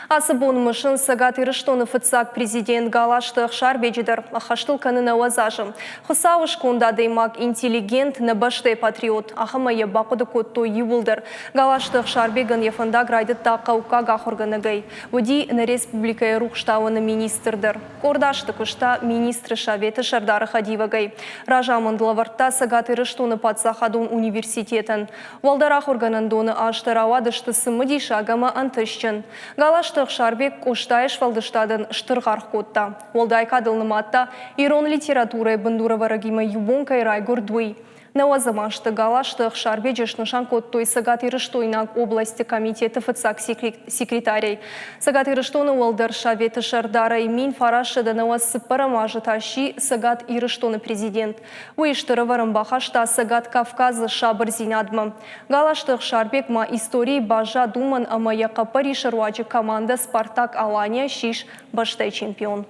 Ацы бон мысынц Цӕгат Ирыстоны фыццаг президент Галазты Ӕхсарбеджы дӕр. Ӕххӕст ыл кӕны 90 азы. Хуыцауы сконд адӕймаг, интеллигент, нӕ бӕстӕйы патриот. Ахӕмӕй йӕ бахъуыды кодтой иууылдӕр. Галазты Ӕхсарбегӕн йӕ фӕндаг райдыдта хъӕуккаг ахуыргӕнӕгӕй. Уыди нӕ республикӕйы рухстауӕны министр дӕр. Къорд азты куыста министры советы сӕрдары хӕдивӕгӕй. Разамынд лӕвӕрдта Цӕгат Ирыстоны паддзахадон университетӕн. Уӕлдӕр ахуыргӕнӕндоны азтӕ рауадысты цымыдисаг ӕмӕ ӕнтыстджын. Галазты Ӕхсарбег Къостайы сфӕлдыстадӕн стыр аргъ кодта. Уӕлдай кадыл нымадта, ирон литературӕйы бындурӕвӕрӕгимӕ иу бон кӕй райгуырд, уый. Нӕуӕдзӕм азты Галазты Ӕхсарбеджы снысан кодтой Цӕгат-Ирыстойнаг областы комитеты фыццаг секретарӕй. Цӕгат Ирыстоны Уӕлдӕр Советы сӕрдарӕй 1994 азы та сси Цӕгат Ирыстоны президент. Уый стыр ӕвӕрӕн бахаста Цӕгат Кавказы сабырдзинадмӕ. Галазты Ӕхсарбег ма историйы баззад уымӕн, ӕмӕ йӕ хъӕппӕрисы руаджы командӕ «Спартак-Алания» ссис бӕстӕйы чемпион.